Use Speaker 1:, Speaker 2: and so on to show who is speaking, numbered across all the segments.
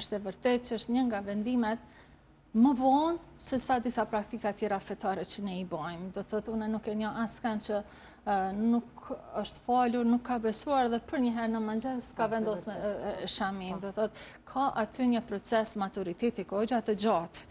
Speaker 1: Është e vërtetë që është një nga vendimet më vonë se sa disa praktika tjera fetare që ne i bojmë. Do thotë, unë nuk e njoh askënd që nuk është falur, nuk ka besuar dhe përnjëherë në mëngjes ka vendos me shaminë. Do thotë, ka aty një proces maturiteti, goxha të gjatë,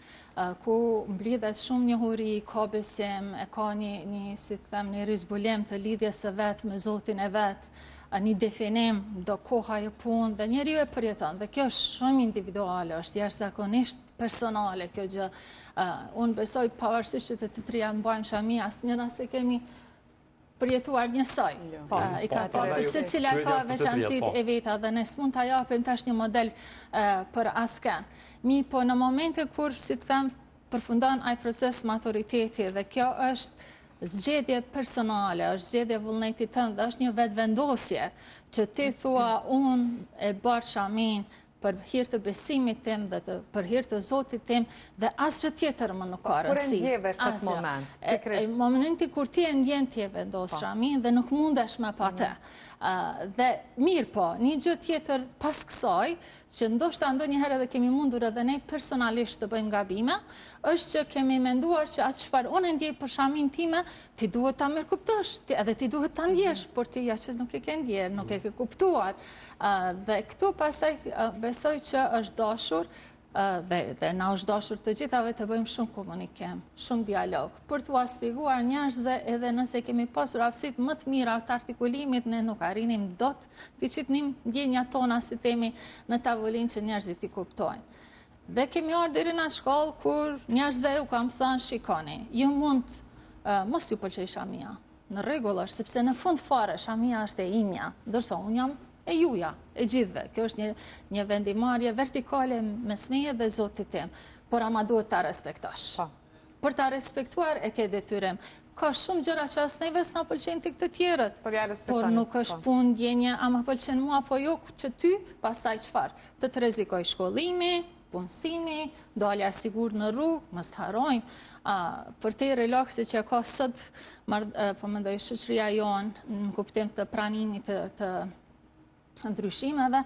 Speaker 1: ku mblidhet shumë njohuri, ka besim, e ka një, një si të them, një rizbulim të lidhjes së vet me Zotin e vet, një definim, do kohë ajo punë dhe njeriu e përjeton. Dhe kjo është shumë individuale, është jashtëzakonisht personale kjo gjë. Unë besoj pavarësisht që të të tria mbajmë shami, asnjëra s'e kemi përjetuar njësoj. Jo. Po, I ka po, pasur secila ka veçantitë po. e veta dhe ne s'mund ta japim tash një model për askënd. Mirëpo në momente kur, si të them, përfundon ai proces maturiteti dhe kjo është zgjedhje personale, është zgjedhje vullnetit tënd dhe është një vetëvendosje që ti thua unë e bart shaminë për hir të besimit tim dhe të për hir të Zotit tim dhe asgjë tjetër më nuk ka
Speaker 2: rëndësi. Kur e ndjeve këtë moment?
Speaker 1: E, momenti kur ti e ndjen ti e vendos po. shaminë dhe nuk mundesh më pa të. Mhm. Dhe mirëpo, një gjë tjetër pas kësaj, që ndoshta ndonjëherë edhe kemi mundur edhe ne personalisht të bëjmë gabime, është që kemi menduar që atë çfarë unë e ndjej për shaminë time, ti duhet ta mirëkuptosh, ti, edhe ti duhet ta ndjesh, por ti ja që nuk e ke ndjerë, nuk e ke kuptuar. Dhe këtu pastaj besoj që është dashur dhe, dhe na është dashur të gjithave të bëjmë shumë komunikim, shumë dialog, për t'ua spjeguar njerëzve edhe nëse kemi pasur aftësitë më të mira të artikulimit, ne nuk arrinim dot t'i qitnim ndjenjat tona, si themi, në tavolinë që njerëzit t'i kuptojnë. Dhe kemi ardhur deri në shkallë kur njerëzve u kam thënë shikoni, ju mund mos t'ju pëlqejë shamia. Në rregull është, sepse në fund fare shamia është e imja, ndërsa unë jam e juja, e gjithëve. Kjo është një një vendimmarrje vertikale mes meje dhe Zotit tim, por ama duhet ta respektosh. Po. Për ta respektuar e ke detyrim. Ka shumë gjëra që as neve s'na pëlqejnë tek të tjerët.
Speaker 2: Por ja
Speaker 1: respektoni. Por nuk është po. punë ndjenje a më pëlqen mua apo jo që ty, pastaj çfarë? Të të rrezikojë shkollimi, punësimi, dalja e sigurt në rrugë, mos të harrojmë, përtej relaksit që ka sot, po mendoj shoqëria jonë në kuptim të pranimit të, të ndryshimeve,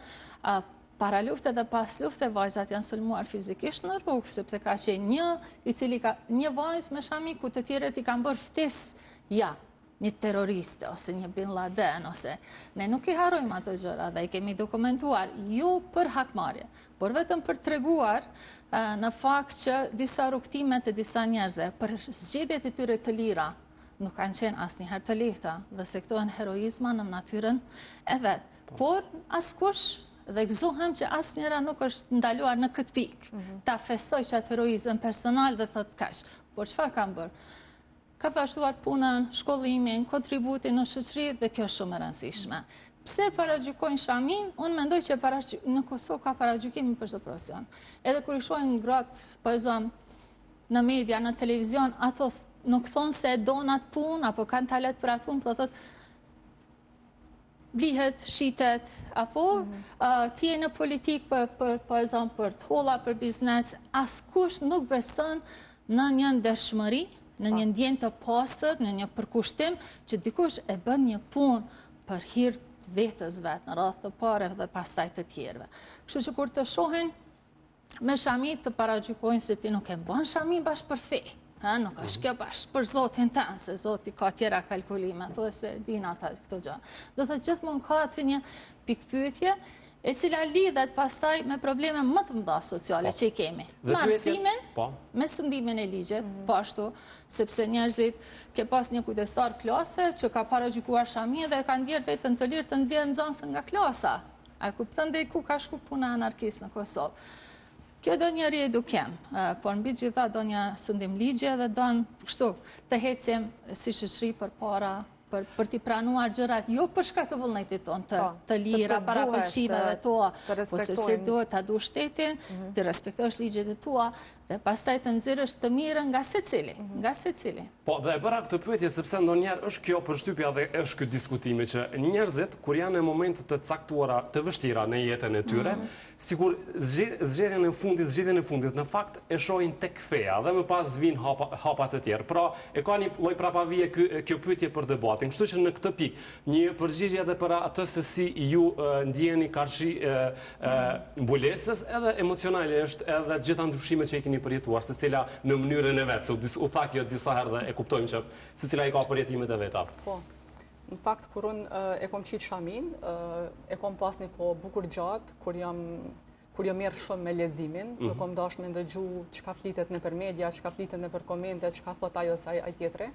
Speaker 1: para lufte dhe pas lufte vajzat janë sulmuar fizikisht në rrugë, sepse ka qenë një i cili ka një vajzë me shami ku të tjerët i kanë bërë ftesë, ja, një terroriste ose një Bin Laden ose ne nuk i harrojmë ato gjëra dhe i kemi dokumentuar jo për hakmarrje, por vetëm për treguar në fakt që disa rrugëtime të disa njerëzve për zgjedhjet e tyre të lira nuk kanë qenë asnjëherë të lehta dhe se këto janë heroizma në natyrën e vet. Po. Por askush dhe gëzohem që asnjëra nuk është ndaluar në këtë pikë mhm. ta festojë qatë heroizëm personal dhe thotë kaq. Por çfarë kanë bërë? Ka vazhduar punën, shkollimin, kontributin në shoqëri dhe kjo është shumë e rëndësishme. Pse paragjykojnë shaminë? Unë mendoj që në Kosovë ka paragjykim për çdo profesion. Edhe kur i shohin gratë, po e zëmë, në media, në televizion, ato nuk thonë se e donë atë punë, apo kanë talent për atë punë, po thotë, blihet, shitet, apo mhm. ti je në politikë për, për, po e zëmë, për të holla, për biznes, askush nuk beson në një ndershmëri, në një po. ndjenjë të pastër, në një përkushtim, që dikush e bën një punë për hir të vetes vet, në radhë të parë dhe pastaj të tjerëve. Kështu që kur të shohin me shami të paragjykojnë se ti nuk e mban shaminë bash për fe. Ha, nuk është mhm. kjo bash për zotin tënd, se zoti ka tjera kalkulime, thua se din ata këto gjë. Do të gjithmonë ka aty një pikëpyetje, e cila lidhet pastaj me probleme më të mëdha sociale po. që i kemi. Me arsimin, po. me sundimin e ligjit, mhm. po ashtu, sepse njerëzit ke pas një kujdestar klase që ka paragjykuar shaminë dhe e ka ndjerë veten të lirë të nxjerrë nxënësin nga klasa. A kupton deri ku ka shku puna e anarkisë në Kosovë? Kjo do një riedukim, por mbi gjitha do një sundim ligji dhe do kështu të ecim si shoqëri përpara për, për t'i pranuar gjërat jo për shkak të vullnetit tonë të, po, të lira para pëlqimeve tua, po sepse duhet ta dush shtetin, mhm. të respektosh ligjet e tua. Dhe pastaj të nxjerrësh të mirën nga secili, mhm. nga
Speaker 2: secili. Po, dhe e bëra këtë pyetje sepse ndonjëherë është kjo përshtypja dhe është ky diskutimi që njerëzit kur janë në momente të caktuara të vështira në jetën e tyre, mm -hmm. sikur zgjedhjen e fundit, zgjidhjen e fundit në fakt e shohin tek feja dhe më pas vijnë hapa, hapa të tjerë. Pra, e ka një lloj prapavije kjo pyetje për debatin. Kështu që në këtë pikë, Një përgjigje edhe për atë se si ju ndjeheni karshi mbulesës, edhe emocionalisht, edhe të gjitha ndryshimet që i keni përjetuar, secila në mënyrën e vet, se u tha kjo disa herë dhe e kuptojmë që secila i ka përjetimet e
Speaker 3: veta. Po. Në fakt kur unë e kom qitë shaminë, e kom pas një kohë bukur gjatë kur jam kur jam marrë shumë me leximin, mm -hmm. nuk kom dashtë me ndëgju çka flitet nëpër media, çka flitet nëpër komente, çka thot ai ose ai tjetri.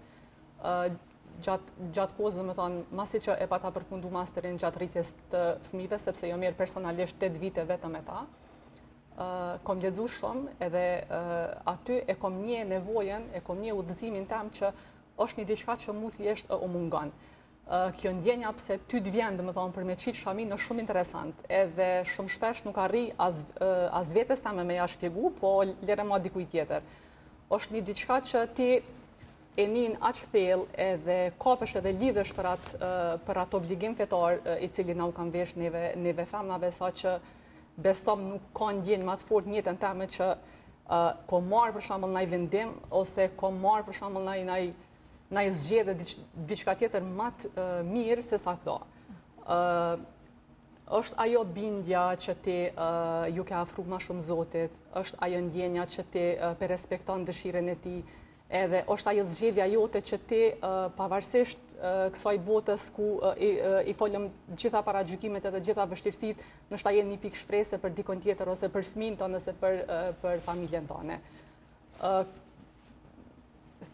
Speaker 3: Gjatë gjatë kohës, domethonë, masi që e pata përfundu masterin gjatë rritjes të fëmijëve, sepse jam marrë personalisht 8 vite vetëm me ta, kom lexu shumë edhe aty e kom nie nevojën, e kom nie udhëzimin tem që është një diçka që mu thjesht më mungon. Kjo ndjenja pse ty të vjen, domethonë, për me qitë shaminë është shumë interesant, edhe shumë shpesh nuk arrij as, as vetes teme me ja shpjegu, po lere ma dikuj tjetër. është një diçka që ti e nin aq thellë edhe kapesh edhe lidhesh për atë për atë obligim fetar i cili na u kanë vesh neve neve femnave sa që besom nuk ka ndjenjë ma të fortë në jetën teme që uh, kom marrë për shembull naj vendim ose kom marrë për shembull naj naj naj zgjedhje diç, diçka tjetër ma të uh, mirë se sa këto. Uh, është ajo bindja që ti uh, ju ke afru ma shumë Zotit, është ajo ndjenja që ti uh, pe respekton dëshirën e tij, Edhe është ajo zgjedhja jote që ti pavarësisht kësaj botës ku i, i folëm gjitha paragjykimet edhe gjitha vështirësitë, ndoshta je një pikë shprese për dikon tjetër ose për fëmijën tonë ose për për familjen tonë.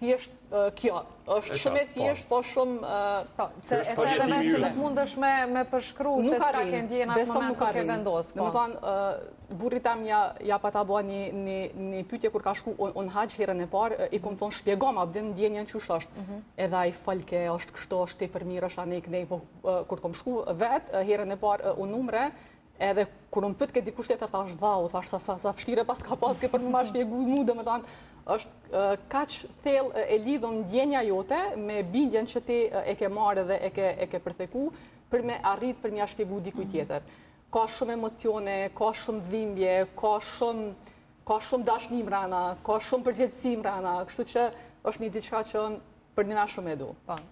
Speaker 3: Thjesht kjo është shumë e po. thjeshtë, po shumë
Speaker 4: po, se e the edhe vetë që nuk mundesh me me përshkru se çka ke ndje në atë moment kur ke vendos.
Speaker 3: Po. Domethonë, burrit tem ja, ja pata bo një, një, një pyetje kur ka shku në haxh herën e parë, i kom thonë shpjegoma, a din ndjenjën qysh është. Mm -hmm. Edhe ai folke, është kështu, është tepër mirë, është anej kënej, po kur kom shku vetë herën e parë unë umre, edhe kur më pyetke dikush tjetër thash vau, thash sa sa sa vështirë paska pas ke për me ma shpjegu mu, domethanë është kaq thellë e lidhur ndjenja jote me bindjen që ti e ke marrë dhe e ke e ke përtheku për me arrit për me ja shpjegu dikujt mhm. tjetër. Ka shumë emocione, ka shumë dhimbje, ka shumë ka shumë dashni mrena, ka shumë përgjegjësi mrena, kështu që është një diçka që unë përnjëmend shumë e du.
Speaker 4: Po.